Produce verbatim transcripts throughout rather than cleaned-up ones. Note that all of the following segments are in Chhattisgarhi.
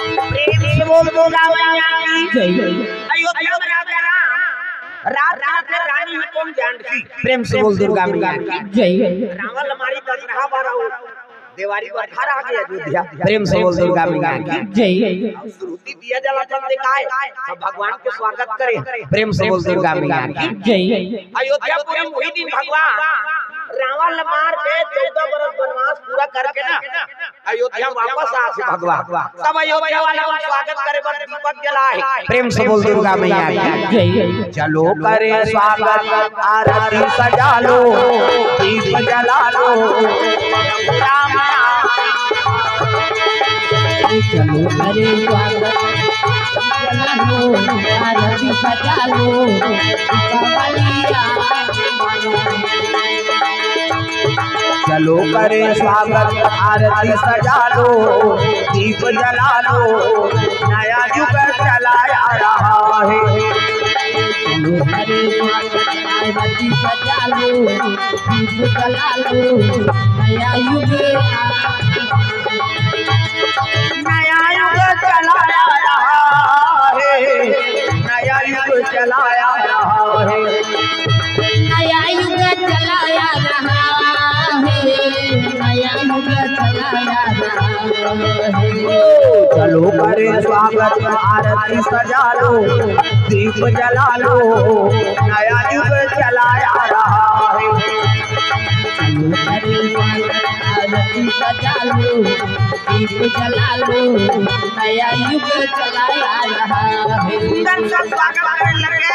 प्रेम से बोल दुर्गा मैया की जय। अयोध्या में राजा राम राज करत हे, रानी ह कोन जानकी। प्रेम से बोल दुर्गा मैया की जय। रावण ल मारी दसरहा बार अउ देवारी बर घर आ गे अयोध्या। प्रेम से बोल दुर्गा मैया की जय। अउ श्रुति दिया जलाथन ते काय, सब भगवान के स्वागत करे। प्रेम से बोल दुर्गा मैया की जय। अयोध्यापुरी म उही दिन भगवान रावण ल मार के चौदह बरस बनवास पूरा करके ना अयोध्या म वापस आथे भगवान। तब अयोध्या वाला मन स्वागत करे बर दीपक जलाए। प्रेम से बोल दुर्गा मैया की जय। चलो करे स्वागत, आरती सजा लो, दीप जला लो। राम नाम। चलो करे स्वागत, चलो आरती सजा लो, दीपावली आ चलो करे स्वागत, आरती सजा लो, दीप जला लो, नया युग चला आ रहा है। चलो करे स्वागत, आरती सजा लो, दीप जला लो, नया युग आ नया युग चला आ रहा है, नया युग चला आ रहा है। नया युग चला आ रहा है, नया युग चला आ रहा है। ओ, चलो करे स्वागत, आरती सजा लो, दीप जला लो, नया युग चला आ रहा है। चलो करे स्वागत, आरती सजा लो, दीप जला लो, नया युग चला आ रहा है। सुंदर सा स्वागत करे लगे।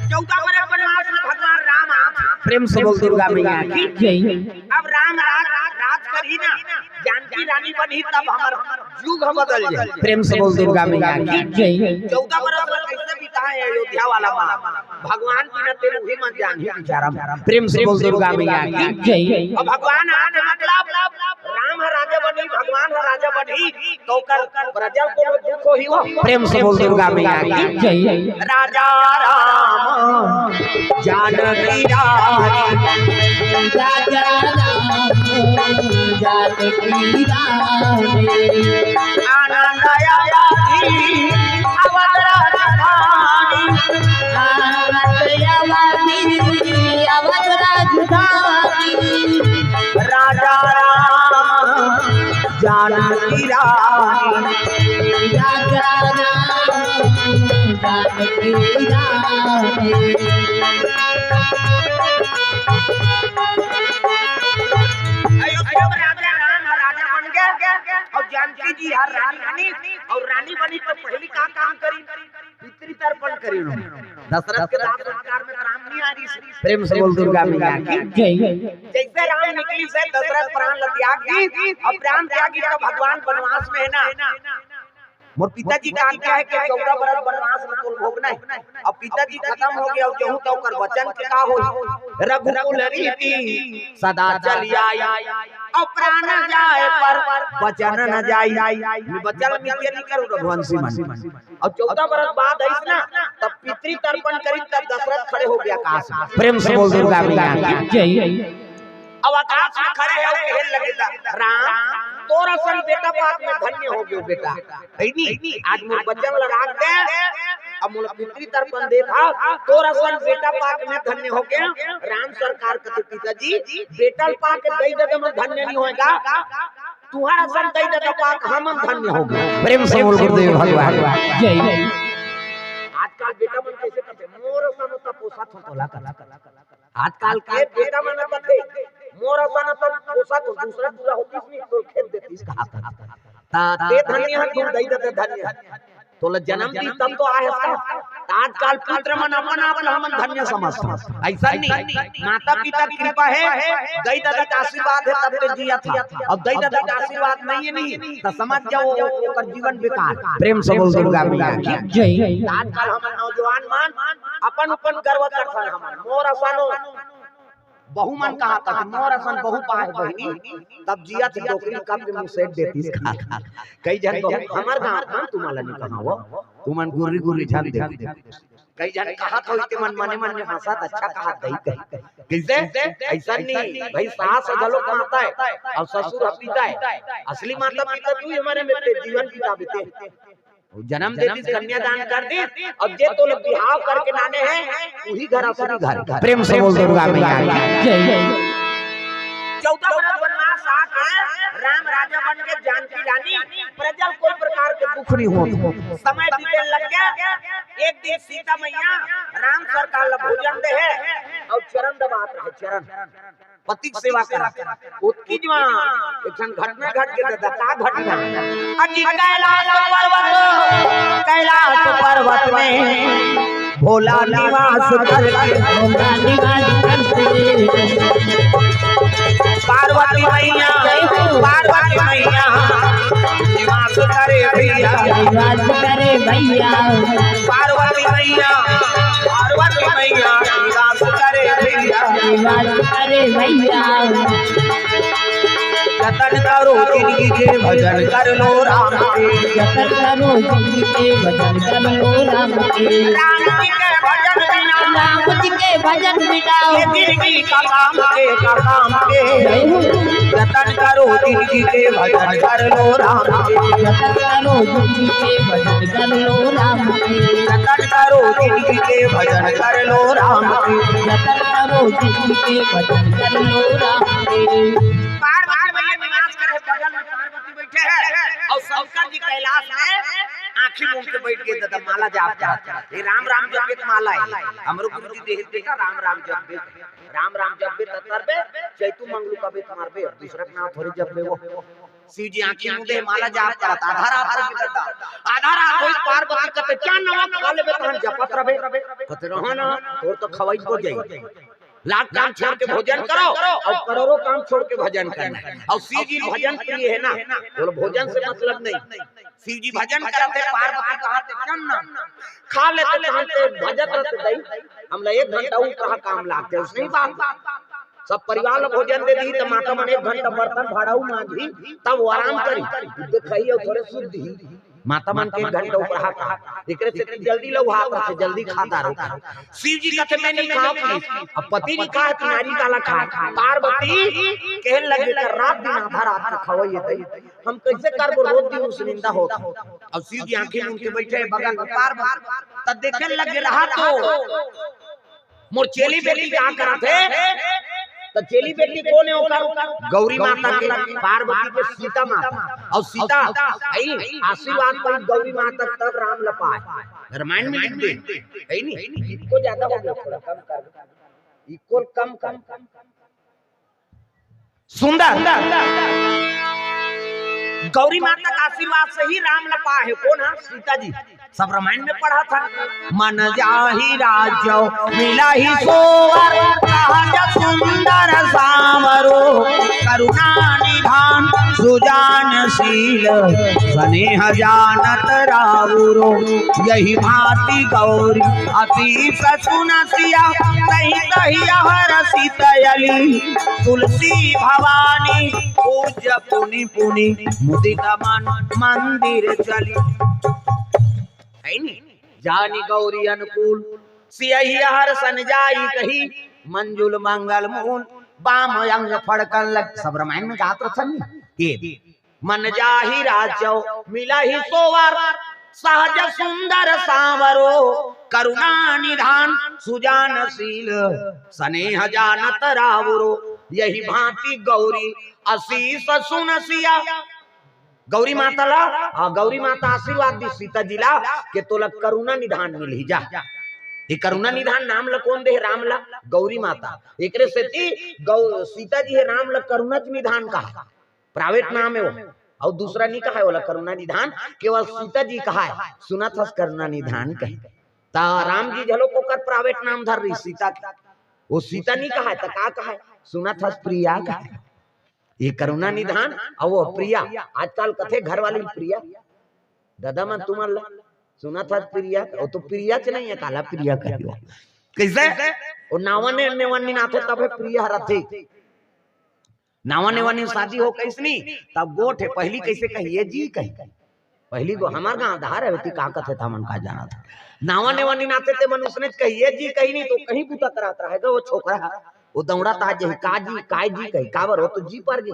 चौदह बरस बनवास में भगवान राम आ। प्रेम से बोल दुर्गा मैया की जय। अब राम राज, राज करही ना, जानकी रानी बनही, तब हमर युग ह बदल जाए। प्रेम से बोल दुर्गा मैया की जय। चौदह बरस में कैसे बिताए अयोध्या वाला माँ, भगवान बिना तेरे उही मन जानही बेचारा। प्रेम से बोल दुर्गा मैया की जय। अब भगवान आके मतलब राम ह राजा बनही, भगवान ह राजा बनही, त ओकर प्रजा ल कोनो दुख होही हो? प्रेम से बोल दुर्गा मैया की जय। राजा राम जानकी रानी। राजा राम जानकी रानी। आनंद अवधी अवध राजधानी। आनंद अवधी अवध राजधानी। राजा राम जानकी रानी। राजा राम जानकी रानी। अयोध्या में राजा राम ह राजा बन गे अउ जानकी जी ह रानी बनी। अउ रानी बनी त पहिली का काम करी? पितृ तर्पण करी उन्होंने। दशरथ के दाह संस्कार में राम नहीं आ रही थी। प्रेम से बोल दुर्गा मैया की जय। जैसे राम निकली से दशरथ प्राण ल त्याग दी, अब प्राण त्यागी तो भगवान बनवास में है ना। मोर पिताजी का आज्ञा है कि चौदह बरस बनवास में तोल भोगना है। अब पिताजी खत्म हो गया, अब जहूं तो ओकर वचन के का होई? रघुकुल रीति सदा चली आई, अब प्राण जाए पर वचन न जाई। वचन में के नहीं करू रघुवंशी मन। अउ चौदह बरस बाद आइस ना, तब पितृ तर्पण करिस, तब दशरथ खड़े हो गया आकाश में। प्रेम से बोल दुर्गा मैया की जय। अब आकाश में खड़े हे, कहे लगे, "राम, तोर असन बेटा पाके मैं धन्य हो गयो बेटा।" है नी? आज मोर बचन ल राख दे, अब मोला पितृ तर्पण देत हव, तोर असन बेटा पाके मैं धन्य हो गयो। राम सरकार कथे, "पिताजी, बेटा ल पाके दई ददा मन धन्य नहीं होएगा।" तुंहर असन दई ददा पाके हमन धन्य हो गए। प्रेम से बोल गुरुदेव भगवान जय। आजकल बेटा मन कैसे करथे, "मोर असन होता पोसत हो तोला।" आजकल के बेटा मन कथे, "मोर असन होता पोसत हो, दूसरा दूरा होतिस नहीं, तोर खेत देतिस कहा था। ता ते धन्य है, तू दई ददा धन्य है।" तोला जन्म दी तब तो आहे का। त आजकल पुत्र मन अपन आप ला हमन धन्य समझथन। ऐसा नहीं, माता पिता के कृपा है, दई ददा का आशीर्वाद है तब तो जियत हन। अब दई ददा का आशीर्वाद नहीं है नहीं, त समझ जाओ ओकर जीवन बेकार। प्रेम से बोल दुर्गा मैया की जय। त आजकल हमन नौजवान मन अपन अपन गर्व करथन हमन। मोर असन हो बहू मन कहा था कि मोर असन बहू पाए बहिनी, तब जियत ही डोकरी कब के मुंह सेट देतिस कहा। कई झन बहू हमर गांव मन तुम्हारा नहीं कहा वो, तुमन गुर्री गुर्री झन दे। कई झन कहत होही ते मन मने मन में हंसत, "अच्छा कहत दई कही।" कइसे? अइसन नहीं भाई, सास ह घलो माता हे अउ ससुर ह पिता हे। असली माता पिता तू ही हमर हे, जीवन बिताबे ते। वो जन्म दे दिस, कन्यादान कर दिस, अउ जे तोला बिहाव करके लाने हे, उही घर असली घर। प्रेम से बोल दुर्गा मैया की। चौदह बरस वनवास आके राम राजा बन के जानकी रानी, प्रजा ल कोई प्रकार के दुख नहीं होत। समय बीते लग गया, एक दिन सीता मैया राम सरकार ला भोजन दे हे अउ चरण दबात रहे, चरण, पति के सेवा करा। ओतकी जुवार एक ठन घटना घट के दादा, का घटना? अजी कैलाश पर्वत, कैलाश पर्वत में भोला निवास करके, भोला निवास करके। पार्वती मैया, पार्वती मैया निवास करे भैया। निवास करे भैया। पार्वती मैया, पार्वती मैया निवास करे भैया। निवास करे भैया। जतन करो जिनगी के भजन कर लो राम के। जतन करो जिनगी के भजन कर लो राम के। राम जी के भजन बिना, राम जी के भजन बिना ये जिनगी का काम के, का काम के। जय हो। जतन करो जिनगी के भजन कर लो राम के। जतन करो जिनगी के भजन कर लो राम के। जतन करो जिनगी के भजन कर लो राम के। जतन करो जिनगी के भजन कर लो राम के। पार्वती मैया निवास करे बगल में पार्वती बैठे हैं अउ शंकर जी कैलाश में आंखी मूंद के बैठ गए। दादा माला जाप करत हे, राम राम जपे के माला हे। हमरो गुरु जी देहे बेटा राम राम जपे, राम राम जपे त तरबे, चैतू मंगलू कबे त मरबे, दूसरा के नाम थोड़ी जपबे वो। शिव जी आंखी मूंदे माला जाप करत, आधा रात हो गई दादा, आधा रात होई, पार्वती कथे चान नवा खा लेबे तहन जपत रहबे। कथे रहो ना, तोर तो खवाई हो जाई। लाख काम छोड़ के भोजन करो अउ करोड़ों काम छोड़ के भजन करना हे। अउ शिव जी भजन प्रिय हे ना, बोलो भोजन से मतलब नहीं। शिव जी भजन करत हे, पार्वती कहत हे चल ना, खा लेते तहन ते भजत रहते दई, हमला एक घंटा ऊपर काम लागते, उसने बात। सब परिवार ला भोजन दे दी त माता मन एक घंटा बर्तन भाड़ा मांजही, तब वो आराम करी, दूध खाही अउ थोड़े सुध दिही। माता मन के एक घंटा उपराहा का, एकरे से जल्दी लउहा करथे, जल्दी खा दारो। शिव जी कथे, "मैं नहीं खाओ, please।" अब पति नहीं खाए त नारी काला खाए। पार्वती कहन लगे, "कर रात दिन आधा रात के खवई हे दई, हम कैसे करबो, रोज दिन उसनिंदा होत।" अब शिव जी आंखी मूंद के बैठे हे बगल में पार्वती, त देखे लगे रहा तो मोर चेली बेटी का करत हे? त चेली बेटी कोन हे ओकर? गौरी माता के, पार्वती के सीता माता। अउ सीता, आई, आशीर्वाद पाई गौरी माता तब राम ल पाए। रामायण में लिख दे, है नी? इको ज्यादा हो गया, थोड़ा कम कर। इको कम कर। सुंदर। गौरी माता का आशीर्वाद से ही राम ल पाए हे। कोन हे? सीता जी। सब रामायण में पढ़ा था। मन जाहि राज्य मिलहि सोवर, सहज सुंदर सांवरो। करुणा निधान सुजान शील, सनेह जानत राउरो। यहि भांति गौरी असीस सुनसिया, तहि तहि हरषि तयली। तुलसी भवानी पूज्य पुनि पुनि, मुदित मन मंदिर चली। है नी? जानि गौरी अनुकूल, सियहि हरषन जाई कही, मंजुल मंगल मूल, बाम अंग फड़कन लग। सब रामायण में गात रथन नी? ये मन जाहि राज्य मिलहि सोवर, सहज सुंदर सांवरो। करुणा निधान सुजान शील, सनेह जानत राउरो। यहि भांति गौरी असीस सुनसिया। गौरी माता ला, हाँ, गौरी माता आशीर्वाद दी सीता जी ला के तोला करुणा निधान मिलही जा। ये करुणा निधान नाम ला कोन दे? राम ला, गौरी माता। एकरे सेती गौ-, सीता जी हे राम ला करुणा निधान कहा। प्राइवेट नाम हे वो, अउ दूसरा नहीं कहा हे ओला करुणा निधान, केवल सीता जी कहा हे, सुनत हस करुणा निधान कही। त राम जी घलो ओकर प्राइवेट नाम धर रही सीता के, वो सीता नहीं कहा हे, त का कहा हे? सुनत हस प्रिया कहा हे। ये करुणा निधान अउ वो प्रिया, आजकल कथे घर वाली प्रिया, दादा मन तुमन ला सुनत हस प्रिया, वो तो प्रिया च नहीं हे, काला प्रिया कहियो। कैसे? वो नावा ने नेवन नहीं नाथे तब हे प्रिया रथे। नावा नेवा नी शादी हो कइसनी, तब गोठ हे, पहली कैसे कही, ये जी कही। पहली गो हमर गांव धार है, ती का कथे था, मन का जाना था। नावा नेवा नी नाते ते मन उसने कहिए जी कही नहीं तो कहीं बूता करात रहे गा वो छोकरा। वो दौड़ा ता जे का जी, काय जी कही, काबर हो तो जी पर गई।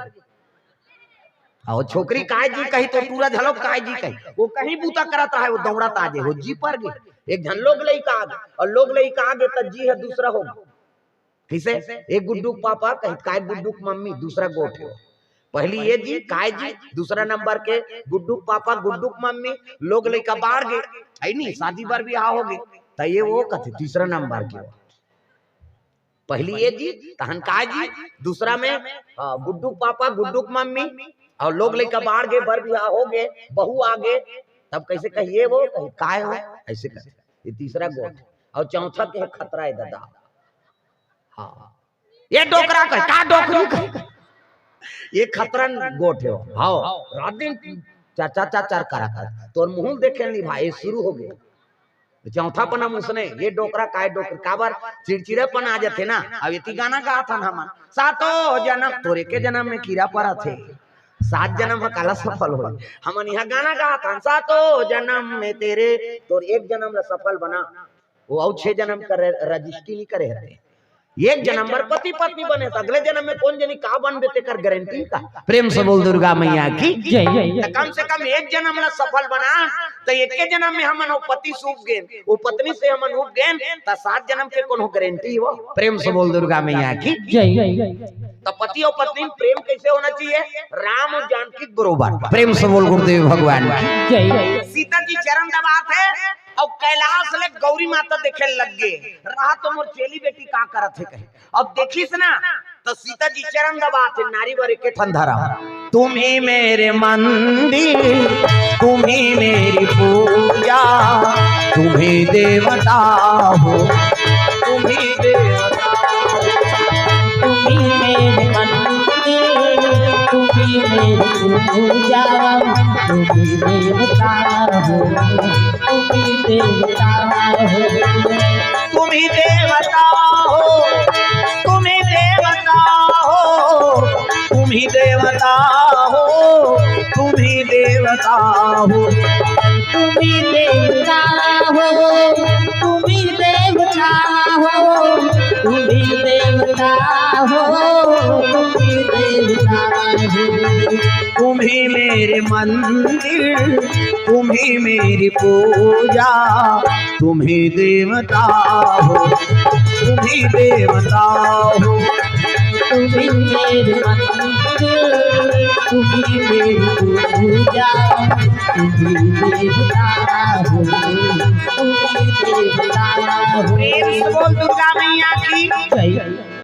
और छोकरी काय जी कही तो पूरा झलक काय जी कही। वो कहीं बूता करात रहे, वो दौड़ा ता जे हो जी पर गई। एक झन लोग लइका आगे, और लोग लइका आगे त जी है दूसरा हो। किसे? एक गुड्डू के पापा कही, काय गुड्डू के मम्मी, दूसरा गोठ हो। पहली ये जी, काय जी, दूसरा नंबर के गुड्डू के पापा, गुड्डू के मम्मी, लोग लइका बाढ़ गए, है नी, शादी बर बिहाव हो गए, त ये वो कथे तीसरा नंबर के हो। पहली ये जी, तहन काय जी, दूसरा में, हाँ, गुड्डू के पापा, गुड्डू के मम्मी, और लोग लइका बाढ़ गए, बर बिहाव हो गए, बहू आ गए, तब कैसे कहिए वो, कही, काय हो, ऐसे कहे। ये तीसरा गोठ। और चौथा के है खतरा है दादा। हाँ, ये डोकरा कहे, का डोकरी कहे? ये खतरन गोठ हो। हाँ, रात दिन चर चर चर चर करा कर तोर मुंह देखे नहीं भाई, शुरू हो गए। चौथा पना मुसने, ये डोकरा काय डोकरी, काबर चिड़चिड़ापन आ जाथे ना। अब इति गाना गात हन हमन, सातो जन्म, तोर एके जन्म में कीड़ा परा थे, सात जन्म ह काला सफल हो। हमन यहाँ गाना गात हन, सातो जन्म में तेरे, तोर एक जन्म ला सफल बना, वो अउ छह जन्म कर रजिस्ट्री नहीं करे हते। एक जन्म बर पति पत्नी बने, त अगले जन्म में कौन जनी का बनबे, तेकर गारंटी का? प्रेम से बोल दुर्गा मैया की जय। त कम से कम एक जन्म ला सफल बना, त एके जन्म में हमन वो पति से उब गेन, वो पत्नी से हमन उब गेन, त सात जन्म के कोनो गारंटी हो? प्रेम से बोल दुर्गा मैया की जय। त पति और पत्नी में प्रेम कैसे होना चाहिए? राम और जानकी के बरोबर। प्रेम से बोल गुरुदेव भगवान की जय। सीता जी चरण दबात है, अउ कैलाश ले गौरी माता देखे लग गे, रहा तो मोर चेली बेटी का करत हे कहे। अब देखिस ना, तो सीता जी चरण दबात हे, नारी बर एके ठन धरम। तुम ही मेरे मंदिर, तुम ही मेरी पूजा, तुम ही देवता हो, तुम ही देवता हो। तुम ही मेरे मंदिर, तुम ही मेरी पूजा, तुम ही देवता हो, तुम ही देवता हो। तुम ही देवता हो, तुम ही देवता हो, तुम ही देवता हो, तुम ही देवता हो। तुम ही देवता हो, तुम ही देवता हो, तुम ही देवता हो, तुम ही देवता हो। तुम ही मेरे मंदिर, तुम ही मेरी पूजा, तुम ही देवता हो, तुम ही देवता हो। तुम ही मेरे मंदिर, तुम ही मेरी पूजा, तुम ही देवता हो, तुम ही देवता हो। प्रेम से बोल दुर्गा मैया की जय।